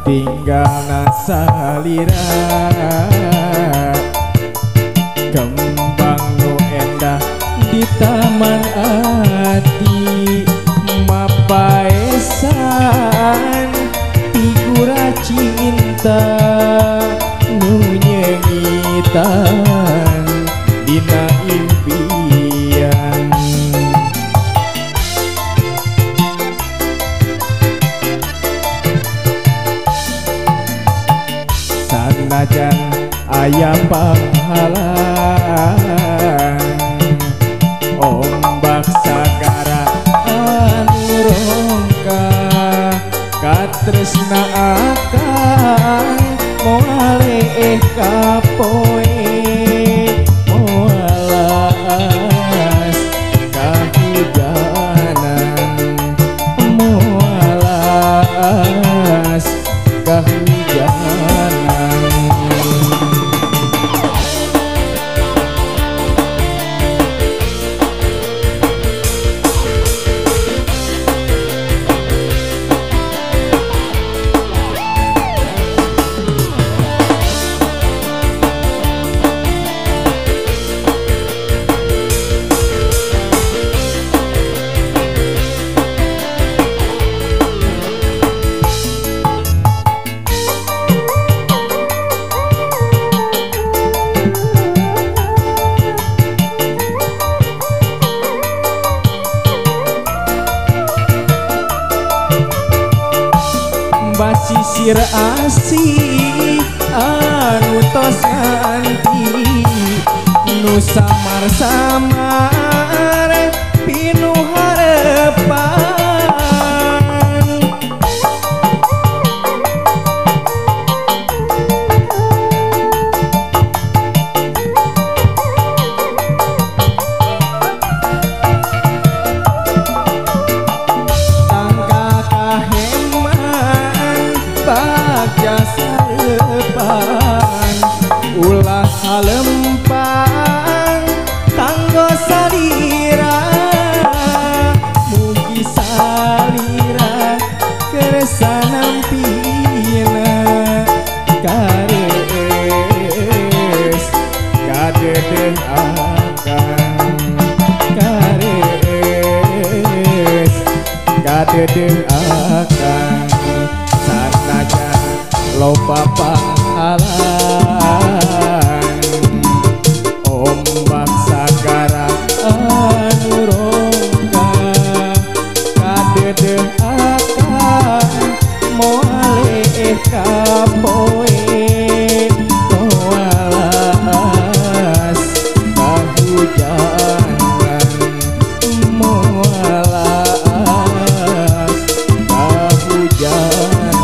Tinggalna salira kembang nu endah di taman ati mapaesan figura cinta nu nyengitan dina impian. Sanajan aya panghalang ombak sagara anu rongka katresna akang moal leeh kapoe moal aas kahujanan moal aas kahujanan. Basisir asih anu tos nganti nu samar-samar pinuh harepan tangka kaheman bagja sarepan ulah halempang kanggo salira mugi salira kersa nampina karees kadedeh akang karees kadedeh akang sanajan loba pahalang ombak sagara anu rongka kadedeh akang moal leeh kapoe moal aas kahujanan moal aas kahujanan.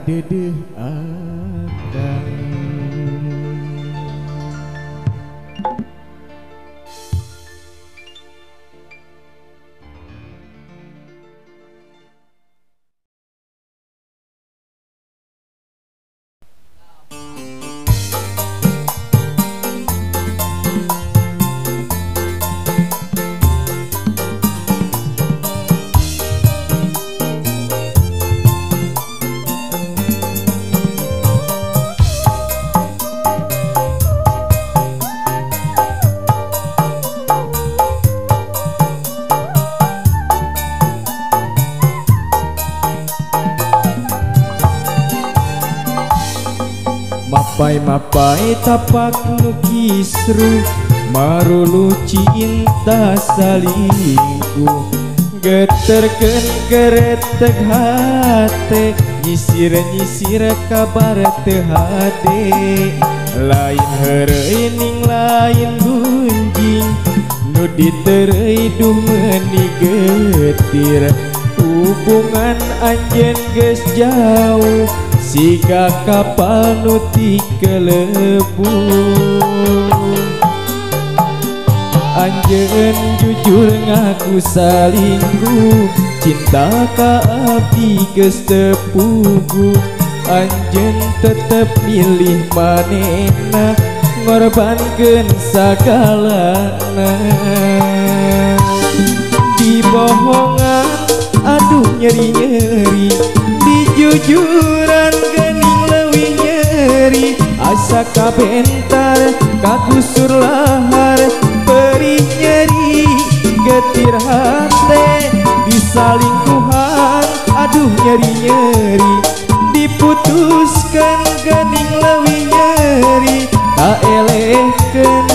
Kadeudeuh akang. Mapai-mapai tapak nu kisru marulu cinta salingkuh geterkeun kereteg hate nyisir-nyisir kabar teu hade lain heureuy ning lain gunjing nu ditereuy duh meuni getir hubungan anjeun geus jauh siga kapal nu tikelebu. Anjeun jujur ngaku salingkuh cinta ka abdi geus teu puguh anjeun tetep milih manehna ngorbankeun sagalana. Dibohongan aduh nyeri-nyeri dijujuran geuning leuwih nyeri asa kabentar kakusur lahar perih nyeri getir hate disalingkuhan aduh nyeri-nyeri diputuskan geuning leuwih nyeri kaelehkeun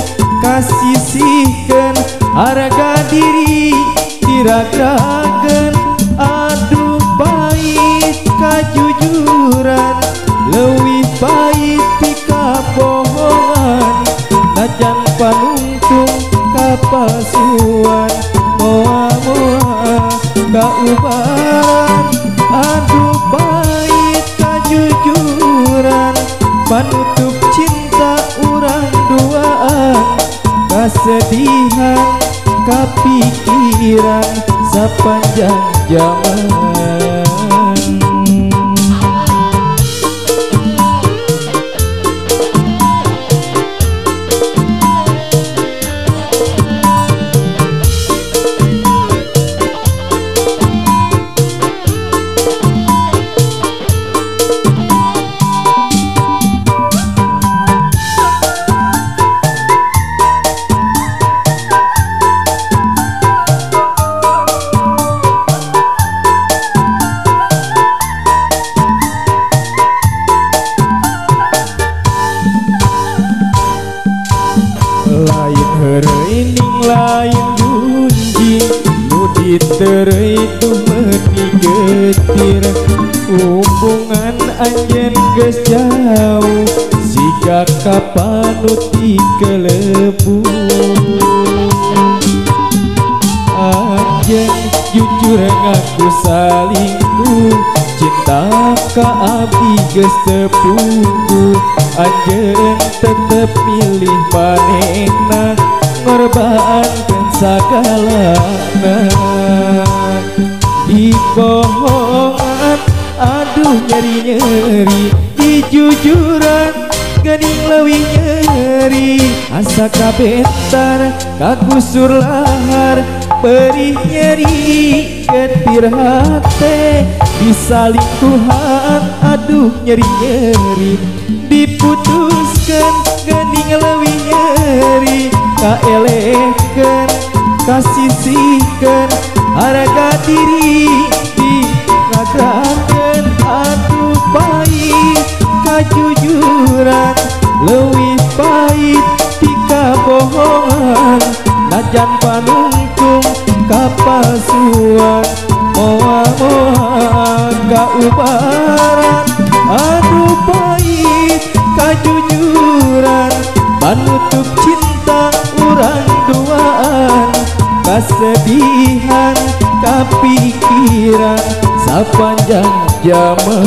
kasisihkeun harga diri diragrakeun aduh pahit kajujuran leuwih pahit ti kabohongan najan panungtung kapalsuan moa-moa kaubaran aduh pahit kajujuran panutup cinta urang duaan kasedihan kapikiran sapanjang jaman. Lain heureuy ning lain gunjing nu ditereuy duh meuni getir hubungan anjeun geus jauh siga kapal nu tikelebu anjeun jujur ngaku salingkuh cinta ka abdi geus teu puguh anjeun tetep milih manehna ngorbankeun sagalana. Dibohongan aduh nyeri-nyeri dijujuran geuning leuwih nyeri asa kabentar kakusur lahar perih nyeri getir hate disalingkuhan aduh nyeri-nyeri diputuskan geuning leuwih nyeri kaelehkeun kasisihkeun harga diri diragrakeun aduh pahit kajujuran leuwih pahit ti kabohongan najan panungtung kapalsuan moa-moa kaubaran aduh pahit kajujuran panutup cinta urang duaan kasedihan kapikiran sapanjang zaman.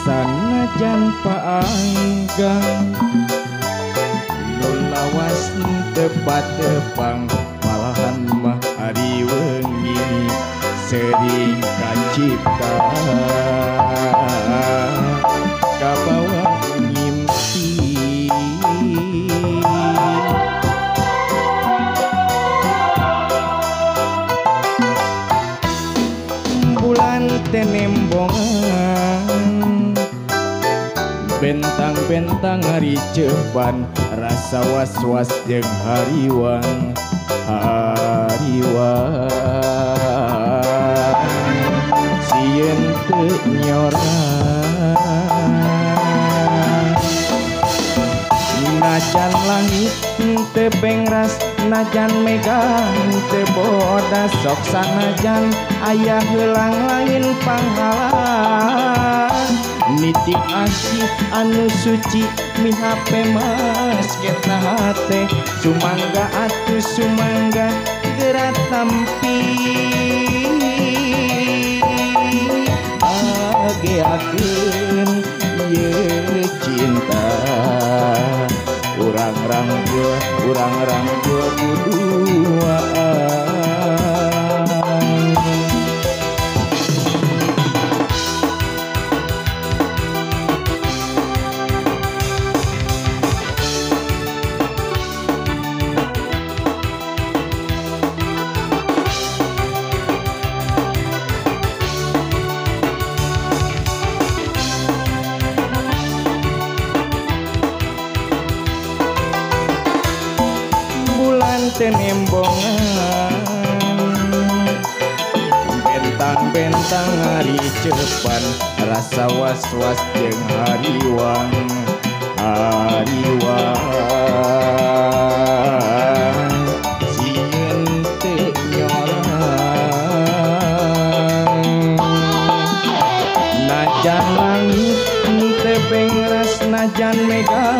Sanajan paanggang nu lawas tepat-tepang, malahan mah ari wengi sering kacipta kabawa ngimpi. Bulan teh nembongan, bentang-bentang hari ceban, rasa was-was jeung hariwang hariwang sieun teu nyorang. Najan langit teu pengras, najan mega teu bodas, sok sanajan aya heulang lain panghalang. Nitip asih anu suci mihape masketna hate, sumangga atuh sumangga geura tampi. Bageakeun ieu cinta, urang rangkul urang rangkul kuduaan. Nembongan bentang-bentang hari cepan, rasa was-was jeung hariwang hariwang sieun teu nyorang. Najan langit teu pengras, najan mega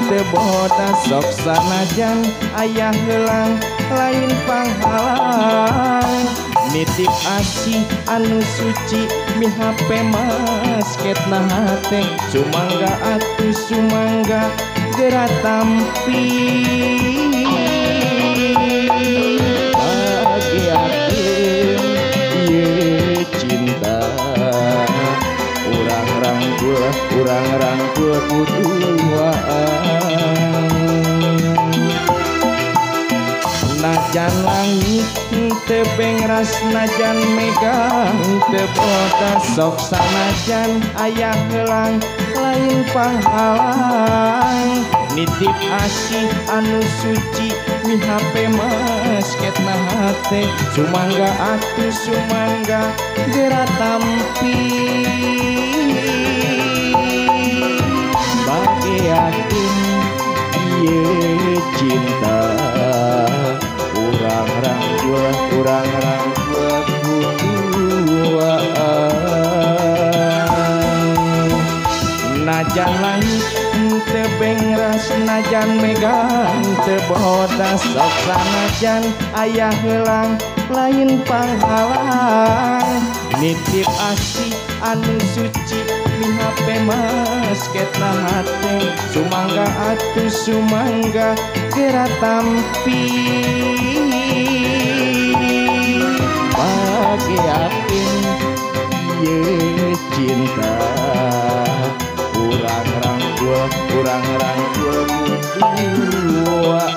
teu bodas, sok sanajan aya heulang lain panghalang. Nitip asih anu suci mihape masketna hate, sumangga atuh sumangga geura tampi. Bageakeun ieu cinta, urang rangkul urang rangkul kuduaan. Najan langit teu pengras, najan mega teu bodas, sok sanajan aya heulang lain panghalang. Nitip asih anu suci mihape masketna hate, sumangga atuh sumangga geura tampi. Bageakeun ieu cinta, urang rangkul urang rangkul kuduaan. Najan langit teu pengras, najan mega teu bodas, sok sanajan aya heulang lain panghalang. Nitip asih anu suci mihape masketna hate, sumangga atuh sumangga geura tampi. Bageakeun ieu cinta, urang rangkul urang rangkul kuduaan.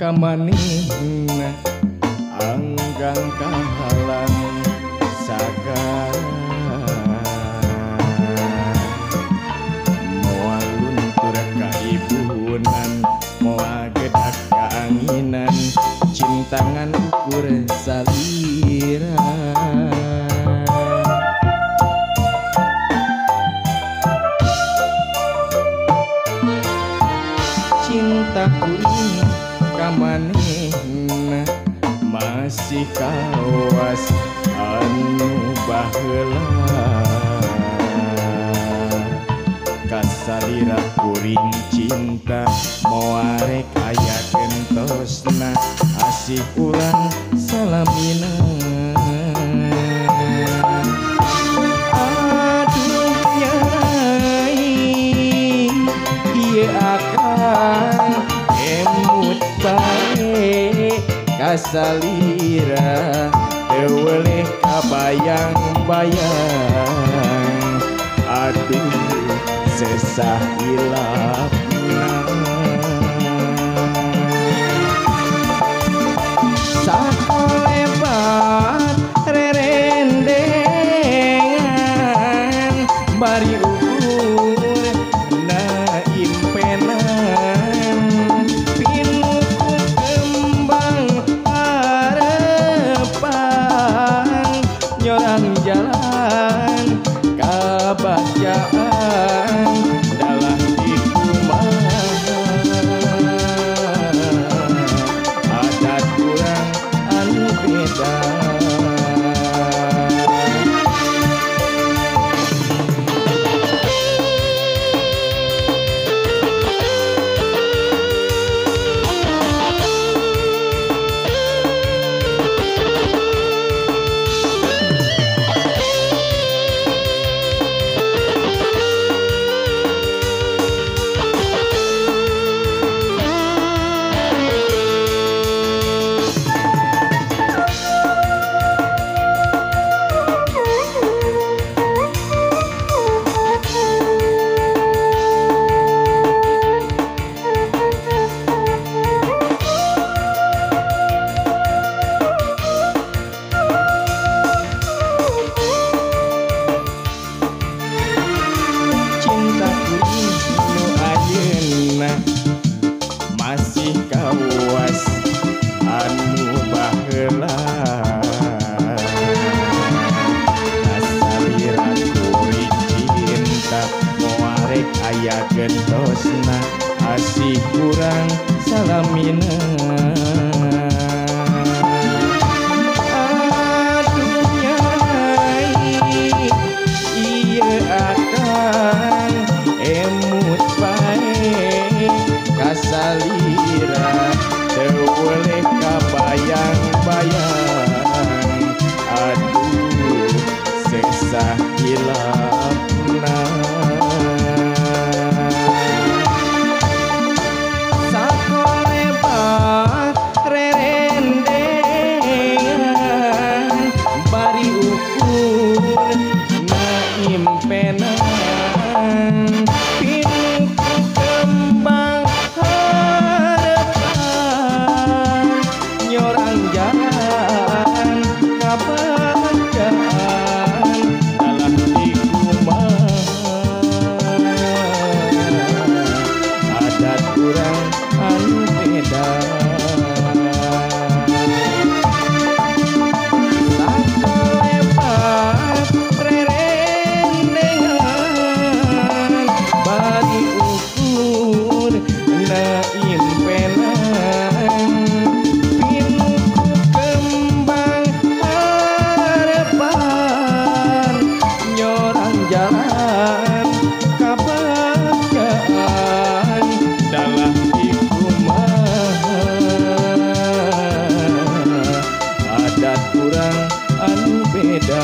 ka manehna anggang kahalang sagala moal luntur kaibunan moal gedak kaanginan cintangan ukur salira. Cinta kuring ka manehna masih kawas anu baheula kasalira kuring cinta moal rek aya gentosna asih urang salamina. Aduh nyai ieu akang emut bae kasalira teu weleh kabayang-bayang aduh sesah hilapna. Sakolebat rerendengan bari ukur na impenan pinuku kembang harapan nyorang jalan kabacaan dalah dikumaha adat urang anu beda. Cinta kuring nu ayeuna masih kawas anu baheula kasalira kuring cinta moal rek aya gentosna asih urang salamina. Aduh nyai ieu akang emut bae kasalira teu weleh kabayang-bayang aduh sesah hilapna. Sakolebat rerendengan bari ukur na impenan pinuku kembang harapan nyorang jalan kabacaan dalah dikumaha adat urang anu beda. Sakolebat rerendengan bari ukur na impenan pinuku kembang harapan nyorang jalan kabacaan dalah dikumaha adat urang anu beda.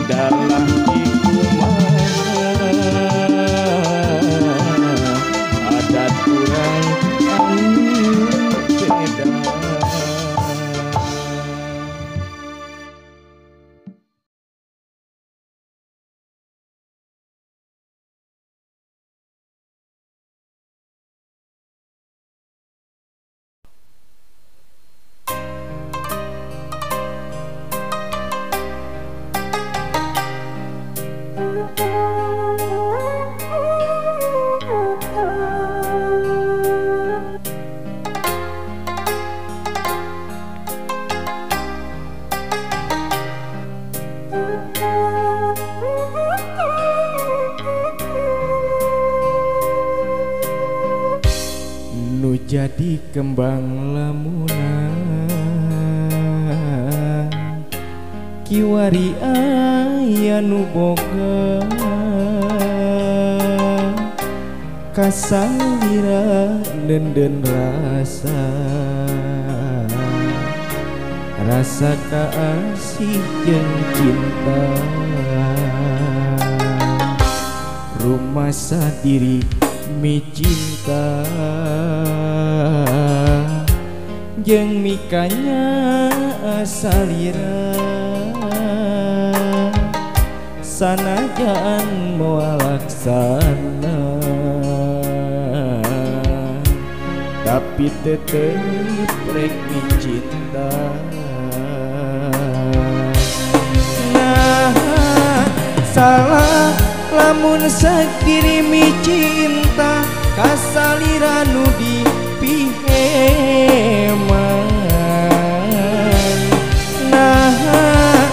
Dalah dikumaha adat urang anu beda. jadi kembang lamunan kiwari aya nu boga kasalira denden rasa rasa kaasih jeung cinta rumasa diri mi cinta jeung mikanya asalira sanajan moal laksana tapi tetep rek mi cinta. Nah salah lamun sakdiri mi cinta kasalira nu dipiheman. Nah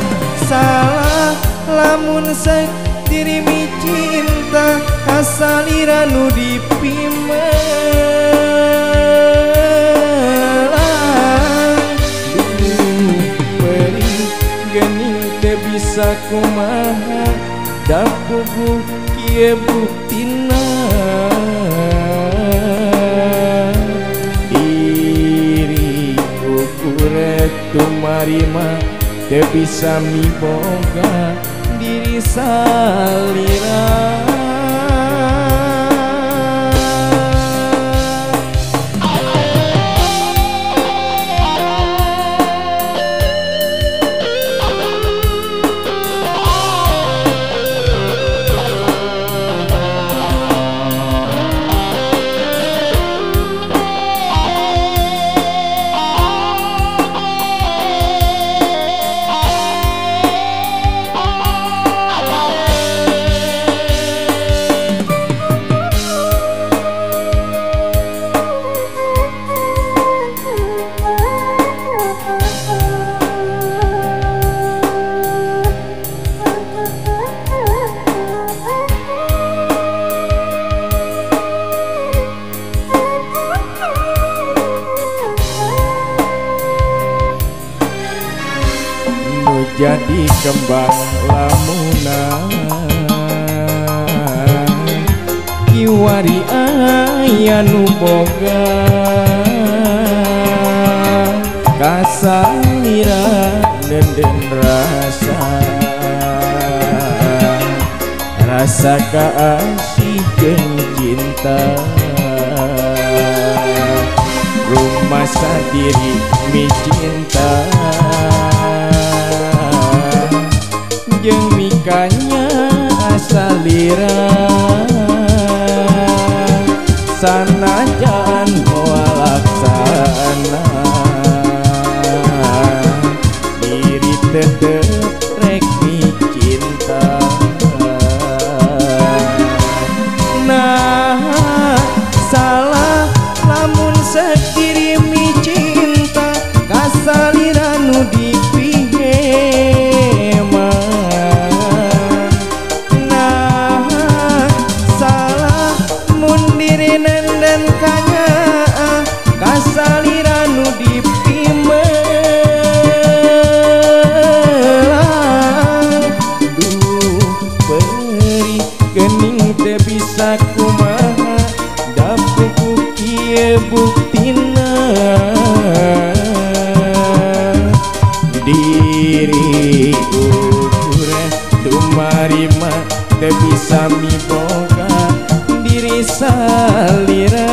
salah lamun sakdiri mi cinta kasalira nu dipimelang. Duh perih geuning teu bisa kumaha da puguh kieu buktina diriku kurek tumarima teu bisa miboga diri salira. Jadi kembang lamunan kiwari aya nu boga kasalira denden rasa rasa kaasih jeung cinta rumasa diri mi cinta jeung mikanya asalira sanajan moal laksana diri tetep rek mi cinta. Nah salah lamun sakdiri mi cinta kasalira nu dipiheman. Kasalira nu dipimelang. Duh perih geuning teu bisa kumaha da puguh kieu buktina diri ukur tumarima teu bisa miboga diri salira.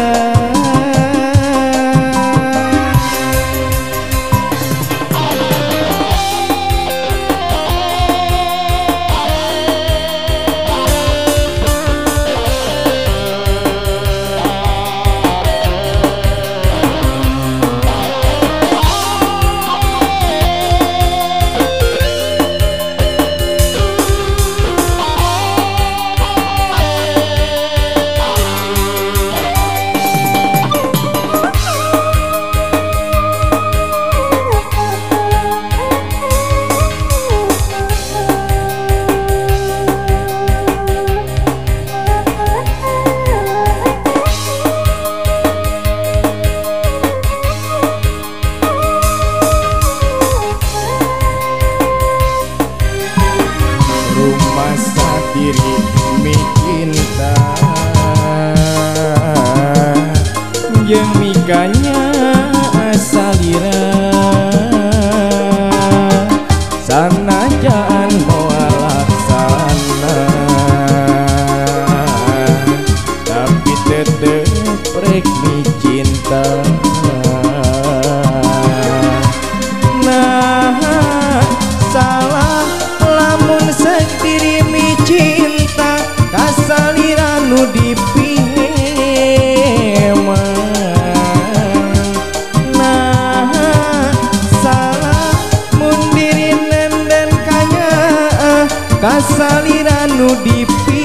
Kasalira nu dipiheman.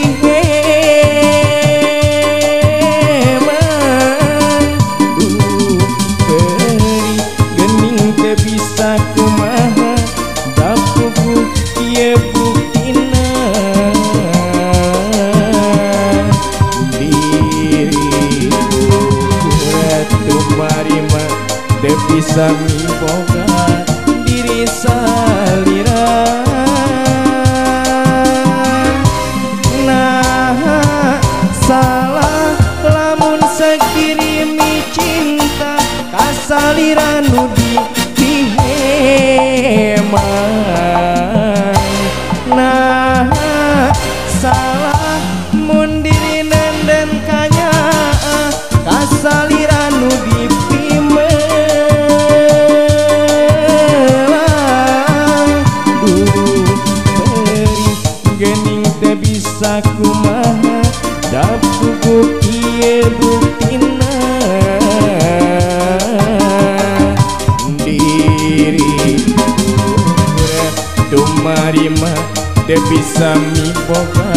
Duh perih geuning teu bisa kumaha da puguh ieu buktina. Diri ukur tumarima teu bisa miboga diri salira. Nah salah lamun sekirimi cinta kasalira nu dipiheman. Nah salah mun diri nenden kanyaah kasalira nu dipimelang. Duh perih geuning teu bisa kumaha da puguh ieu buktina. Diri ukur tumarima teu bisa miboga